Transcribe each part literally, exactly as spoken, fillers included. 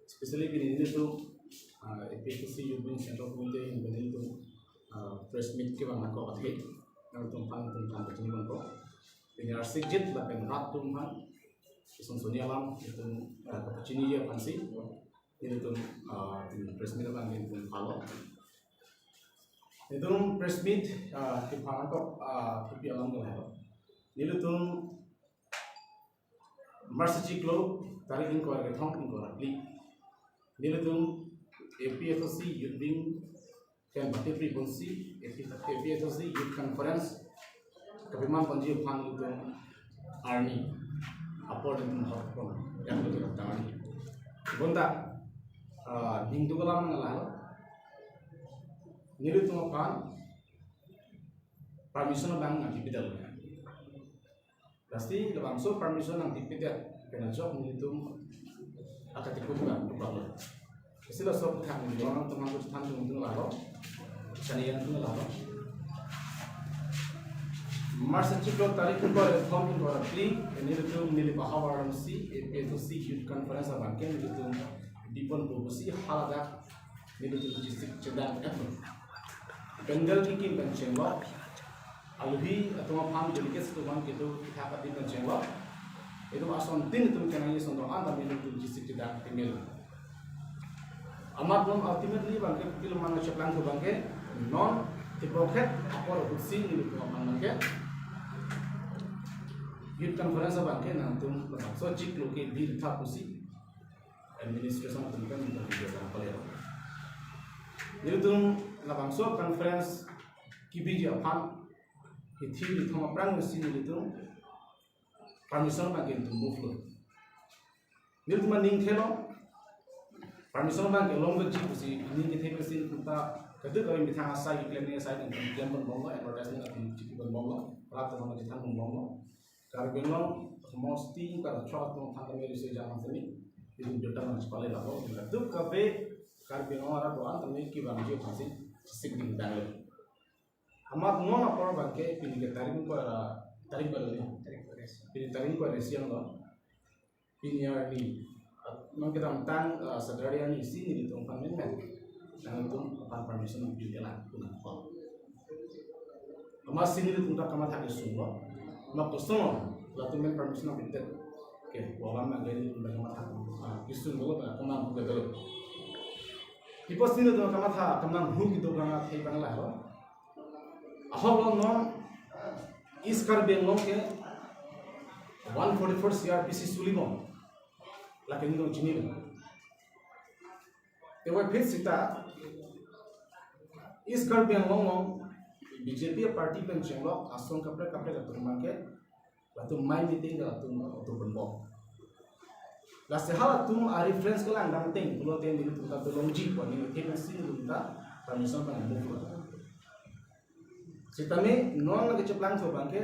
Especially pini nelitum, ah, A P H L C Youth Wing Central Committee ahin pini nelitum, ah, press meet kevang nangkok athe, nangtum aphan nangtum aphan kachinibompo. Pini arsikjit lapen rat atum aphan, ison soni alam, itum, ah, kachiniji aphansi, nelitum, ah, press meet abang nelitum palo. Nelitum press meet, ah, kevang nangkok, ah, kopi alam ke lahelo. Nelitum March chiklo tarik ingkoi ra kethom ingkoi ra phli, nelitum A P H L C Youth Wing pen bati pri ponsi A P H L C Youth Conference kapeman ponji aphan nelitum arni apor nelitum hot pon yang nelitum tangani. Bonta, ah, ningduk alam nang lahelo. Nelitum aphan permission abang nangkipidetlo. Lasi labangso permission nangkipidetji pen ajok nelitum akatikum abang pupaklo. Lasi laso aphuthak nelitum nangtum nangtum than tung tung lahelo. Kani yang tung lahelo. March chiklo tarik ingkoi ra kethom ingkoi ra phli, nelitum Nilip Ahavar alongsi A P H L C Youth Conference abang ke nelitum bipon pusi haladak nelitum district chedang aplo. Pandal kekim pen chenglok, alohi atum aphan, delegates atum aphan kedo kethak adim pen chenglok, itum asontin itum kenangji ason do-an tame nelitum district chedang timil. Amat non ultimately abang ke pilo mane cheplangthu abang ke non tiprokhet apor ahutsi nelitum aphan abang ke Youth Conference abang ke nangtum labangso chiklo ke birtha pusi administration atum pen nelitum video abang palero. Nelitum labangso conference kebiji aphan kithi kethom aphrang si nelitum permission abang ke nelitum move lo. Nelitum aning thelo, permission abang ke longji pusi ning kethe pensi nelitum ta kaduk kami methang asai keklem ni asai nelitum klem ponbomlo, advertisement atum chiki ponbomlo, rat atum aphan chethan ponbomlo. Karbi Anglong somosti kachok atum aphan tame risi jang tame, nelitum jota nangchepale lahelo. Kaduk kave Karbi Anglong arat do-an tame kevangji aphansi sik ding dang le. Amat non apor abang ke pini ke tarik ingkoi ra, tarik ingkoi ra ni? Tarik ingkoi ra isi. Pini tarik ingkoi ra isi angno. Pini arni, non kedamtang, ah, Saturday arni si nelitum aphan menmen nangtum aphan permission nangpidetlang pu nangkok. Amatsi nelitum ta kamatha kesung lo. Amat kosonlo, latum pen permission nangpidet ke, walam nang nelitum ta kamatha, ah, kesung lo, ta kamatha ke dolo. Ipo si nelitum kamatha, kamatha hu kedo abang athe abang lahelo. Ahok lo non East Karbi Anglong ke one forty-four C R P C sulimo. Lake nelitum chinilo. Tewe phit seta East Karbi Anglong along B J P party pen chenglok asong kaprek kaprek atum abang ke latum mai meeting ke latum atum ponbom. Lasi halatum a-reference kelang dam ateng pulote nelitum ta dolongji pu neli thepen si nelitum ta permission abang move lo. Sitame non lake cheplangthu abang ke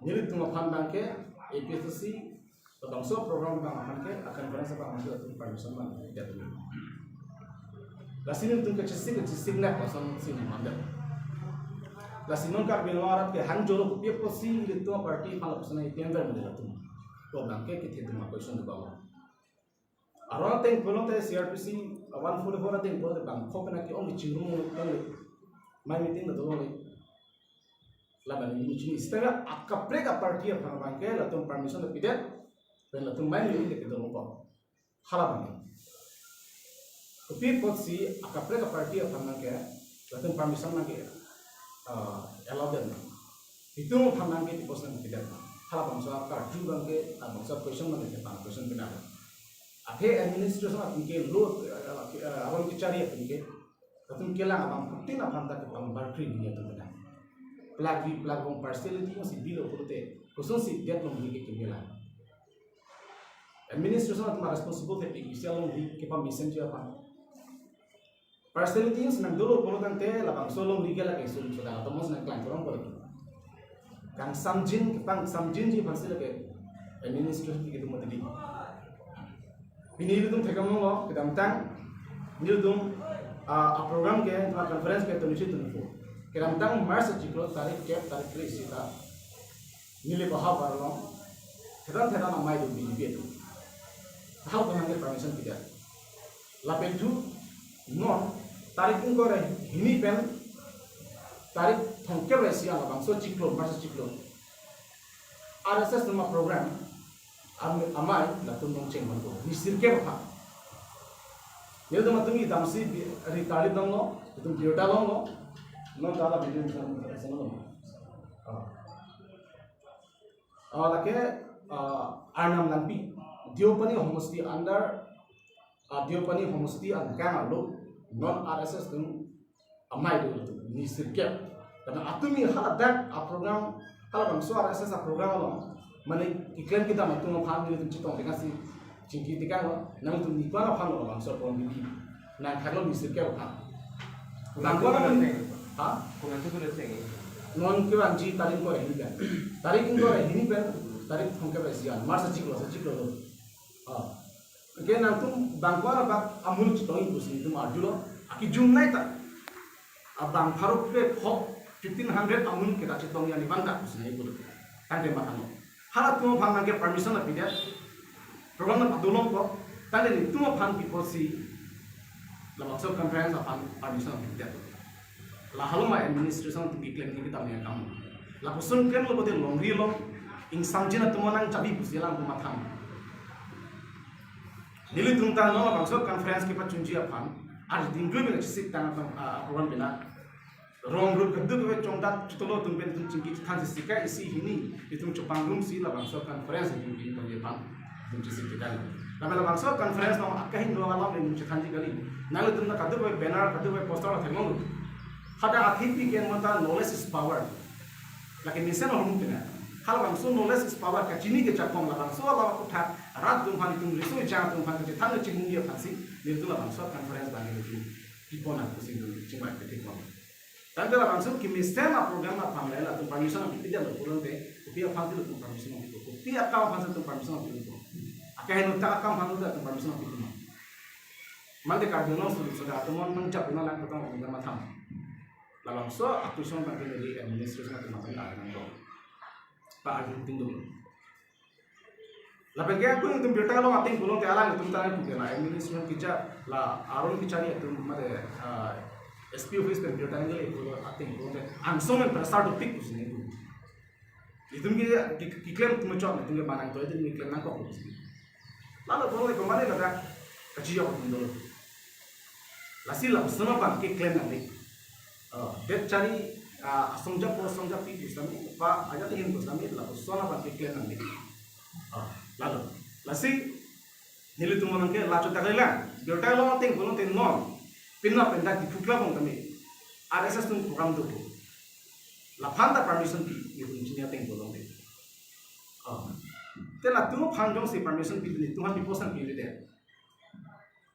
nelitum aphan abang ke A P H L C labangso program abang aphan ke a-conference abang aphan ke latum permission abang ke dolo. Lasi nelitum kachesik kachesik nak kosonsi nangmandet. Lasi non Karbi Anglong arat ke hang jolo kopi apotsi nelitum party aphan lapuson A P M ver mede latum. Ko abang ke kethe atum a-question do abang. Aron ateng pulote C R P C one forty-four ateng pulote bangkok na ke-ong kechingrum tang le. Mai meeting na dolo le. Laban ini chini. Sitame akaprek a-party aphan abang ke latum permission pidet pen latum mai meeting ke dolongpo. Hala abang. Kopi apotsi akaprek a-party aphan abang ke latum permission abang ke, ah, allow det. Itum aphan abang ke tipos nangpidet. Hala abangso akarju abang ke, ah, bangso question abang ke, ah, question pidet. Athe administration atum ke lo, eh, eh, aron kechari atum ke latum kelang abang putin aphan ta kepangbarkri ni atum kelang. Plak vi plak vong partiality jongsi bilo pulote kosonsi det longle ke kemelang. Administration atum responsible thepi isi alongri kepamesen ji aphan. Partiality jongsi nang dolo pulo tangte labangso alongri ke lake sum soda atum mos nangklang kurang pulo. Kangsamjin, kepangsamjinji aphansi lake administration ke itum mati di. Pini itum thekam longlo, kedamtang nelitum, ah, a-program ke, a-conference ke twenty twenty-four. Kedamtang March chiklo tarik kep tarik kre-isi ta Nilip Ahavar along thetan thetan amei do B J P atum. Hal ko nangke permission pidet. Lapen thu non tarik ingkoi ra hini pen tarik thomkep ra isi an labangso chiklo, March chiklo, R S S atum aprogram am-, amei latum nangcheng manpo. Ni sirkep aphan. Nelitum atum idamsi bi-, ri tarlip longlo, itum birta longlo. Non ta la video ni sana lo. Ah. Ah, lake, ah, Arnam Langpi, Deopani homosti under, ah, Deopani homosti angkang arlo, non R S S atum amei do latum, ni sirkep. Karena atum ni haladak aprogram, halabangso R S S aprogram along, mane keklem kedam atum aphan nelitum chetong tengasi chingki tekanglo, nangtum ni ko-an aphan labangso pon bibi nangkhanglo, ni sirkep aphan. Bang ko-an aphan, ha? Komantu ko lesen. Non kevangji tarik ingkoi ra hini pen. Tarik ingkoi ra hini pen, tarik thomkep ra isi an, March achiklo, achiklo lo. Ah. Ke nangtum bang ko-an abak amun chetongji pusi nelitum arjulo. Akijumnei ta, abang pharo kre pho, fifteen hundred amun ke ta chetongji ani bang ta pusi nelitum tangte mathanglo. Halatum aphan nangke permission apidet. Program nangpadolongpo. Tangte nelitum aphan pi pusi labangso conference aphan permission apidet. La halatum administration atum keklem ni kedam ni akam. Lapuson klemlo bote longri along ingsamjin atum nangchabi pusi alangtum mathang. Nelitum ta non labangso conference kepachunji aphan, ardi ingkoi pen chesik tang aphan, ah, program pina. Rong rup kadokave chongdat chotolo atum pen itum chingki chethan si sika isi hini itum chopangrumsi labangso conference itum pini pagi aphan itum chesik chethan. Lapen labangso conference along akahingno alam itum chethanji kali. Nanglitum ta kadokave banner, kadokave poster theklonglo. Hadak athengpi ke mata knowledge is power. Lake mesen ahormu pina. Halabangso knowledge is power kachini kechakong labangso alam aphuthak rat atum aphan, itum riso ejang atum aphan kachethan kachimungji aphansi nelitum labangso conference abang nelitum pipon nang pusi nelitum chingvai petik pon. Tangte labangso kemesen aprogram aphan le latum permission nangpipidetlo pulote, kopi aphansi latum permission nangpipo, kopi akam aphansi latum permission nangpipo? Akeheno ta akam aphan latum permission nangpipo. Mande Karbi Anglong suri suri atum nangchap nang lang kotong nang mathang. Labangso a-question abang ke neli administration atum aphan arnang do. Pa arju ting do. Lapen ke ako itum birta long ateng pulote alanglitum ta nangpu ke la administration keja la aron kechari atum mate, ah, S P office pen birta nangkele pulo ateng pulote angsong pen pressure dopik pusi nangpu. Itum ke, ke, keklem atum chot, itum ke manang to, itum keklem nangkok pusi. Lalo pulote komatne ladak kachiyo atum dolo. Lasi lapuson abang keklem nangji. Oh, det chari, ah, asongjapo asongjapi pusitame, pa ajat ahin pusitame, lapuson abang keklem nangji. Oh, lalo. Lasi nelitum nangke lacho tak lelang. Birta long ateng pulote non pina pendak Diphu Club along tame R S S atum program dopo. Laphan ta permission pi, nelitum chini ateng pulote. Oh. Te latum aphan jongsi permission pi, nelitum aphan pi posan pi le de.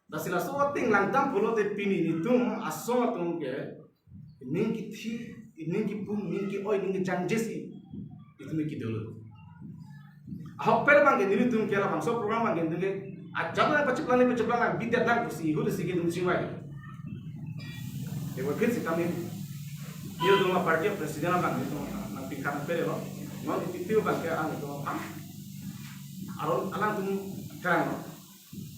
Lasi laso ateng langdam pulote pini nelitum asong atum ke ning kithi, ning kipu, ning ki-oi, ning kejangje si itum kedolo. Ahokpet abang ke nelitum ke labangso program abang ke nelitum ke ajat nangpachiplang nangpachiplang nang bidet nang pusi hu si ke nelitum chingvai. Ewa phit sitame nelitum aparty president abang nelitum nangpingkan pere lo. Non iti tiu abang ke ang nelitum aphan aron alangtum kerang lo.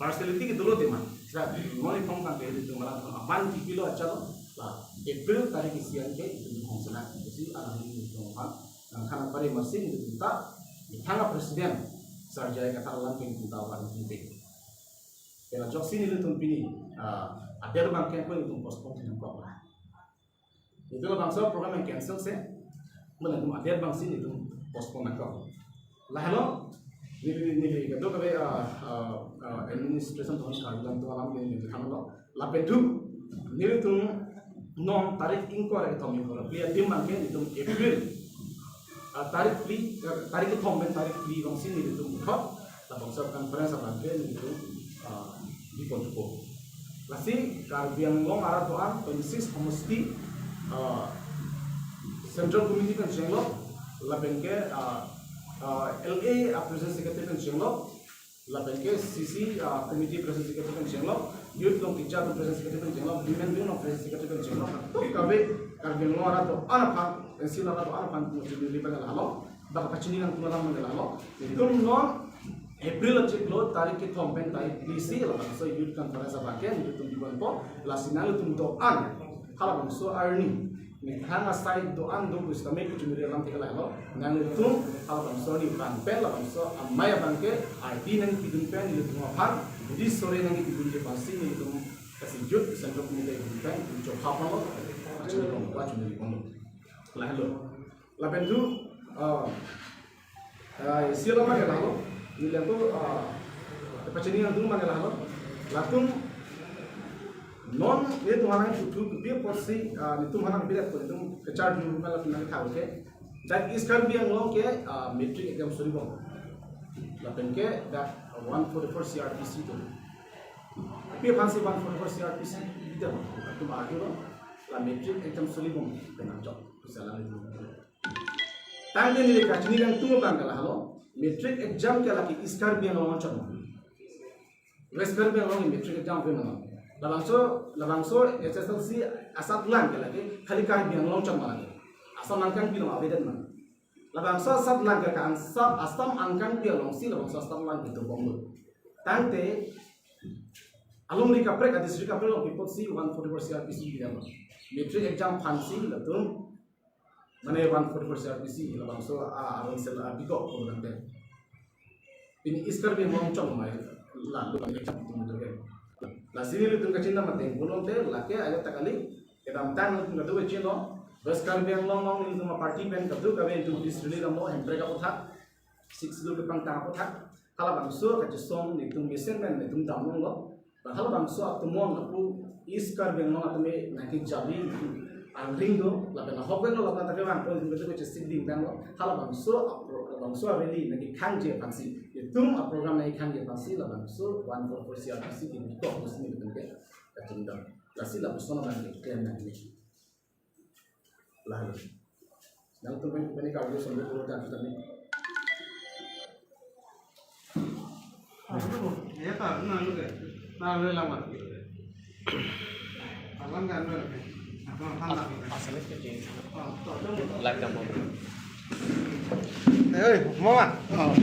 Partiality ke dolo tema. Sa, moni pong kan ke itu malam pon aman kipilo aja lo. La, April tarik isi an ke itu kongsenak. Jadi alam ini itu apa? Nangkhang pare masing itu ta. Thang president Sir J I Kathar alam ke itu ta awan itu. Pela joksi nelitum pini, ah, adet abang ke itu postpone nangkok. Itu labangso program yang cancel se. Mane atum adet abangsi nelitum postpone nangkok. Lahelo, neli, neli kadokave, ah, ah, ah, administration atum, Karbi atum alam neli thanlo. Lapen thu nelitum non tarik ingkoi ra kethom, ingkoi ra phli adim abang ke nelitum April, ah, tarik phli, ah, tarik kethom pen tarik phli alongsi nelitum thot labangso conference abang ke nelitum, ah, bipon thupo. Lasi Karbi Anglong arat do-an twenty-six homosti, ah, Central Committee pen chenglok, lapen ke, ah, ah, L A, ah, President Secretary pen chenglok, lapen ke C C, ah, Committee President Secretary pen chenglok, Youth along keja President Secretary pen chenglok, Women wing along President Secretary pen chenglok, kadokave Karbi Anglong arat do-an aphan, N C arat do-an aphan, neli pen lahelo, bak pachini nangtum alam mane lahelo. Itum non April achiklo tarik kethom pen tarik phli si labangso youth conference abang ke nelitum biponpo, lasi nanglitum do-an halabangso arni methang asai do-an do pusitame kechumri alam thek lahelo, nanglitum halabangso arni vang pen labangso amei abang ke ardi nangpidun pen nelitum aphan bidi sore nangpidunji aphansi nelitum kasijut Central Committee pidun pen chokha ponlo, achini kong ba chumri ponlo. Lahelo. Lapen tu, ah, ah, isi alam abang ke lahelo. Neli lapu, ah, pachini nangtum abang ke lahelo. Latum non nelitum aphan nangthu, kopi apotsi, ah, nelitum aphan nangbirat ko, nelitum kecharju ma latum nangthu ke. Dak East Karbi Anglong ke, ah, matric exam solibom. Lapen ke dak one forty-four C R P C atum. Kopi aphansi one forty-four C R P C? Bida atum arjulo, la matric exam solibom pen nangjok pusi alanglitum. Tangte neli kachini nangtum abang ke lahelo, matric exam ke lake East Karbi Anglong chot ma, West Karbi Anglong matric exam pen ma? Labangso, labangso H S L C asatlang ke lake khali Karbi Anglong chot ma lake? Assam angkangpi along avedet ma? Labangso asatlang ke ka Assam, Assam angkangpi alongsi labangso asatlang ke dobomlo. Tangte alongri kaprek, adistrict kaprek along pi apotsi one forty-four C R P C bidamlo? Matric exam aphansi latum, mane one forty-four C R P C labangso, ah, arong sel, ah, bikok ko nangte. Pini East Karbi Anglong chot ma, la lo exam atum ke. Lasi nelitum kachinta mate pulote lake ajat ta kali, kedamtang nelitum kadokave chini lo, West Karbi Anglong along nelitum aparty pen kadokave nelitum peace rally damlo, Hemprek aputhak, Sixth Schedule kepangtang aputhak. Halabangso kachesong nelitum mesen pen nelitum damlonglo. Halabangso atum along lapu East Karbi Anglong atum nangkejali angring do, lapen ahok pen lo lapen ta kevang pon nelitum kachesik ding damlo. Halabangso apro-, labangso a-rally nangkekhangji aphansi, nelitum aprogram nangkekhangji aphansi labangso one forty-four C R P C kebikok pusi nelitum ke kachingdam. Lasi lapuson abang ke klem nangji. Lahelo. Nangtum pen pen karju sambil puluh dan tadi. Aduh, ya ta, na lu ke. Na lu lama. Alam kan lu ke. Apa kan lu ke? Asal itu change. Oh, to, to. Live kan mau. Eh, oi, mama. Oh.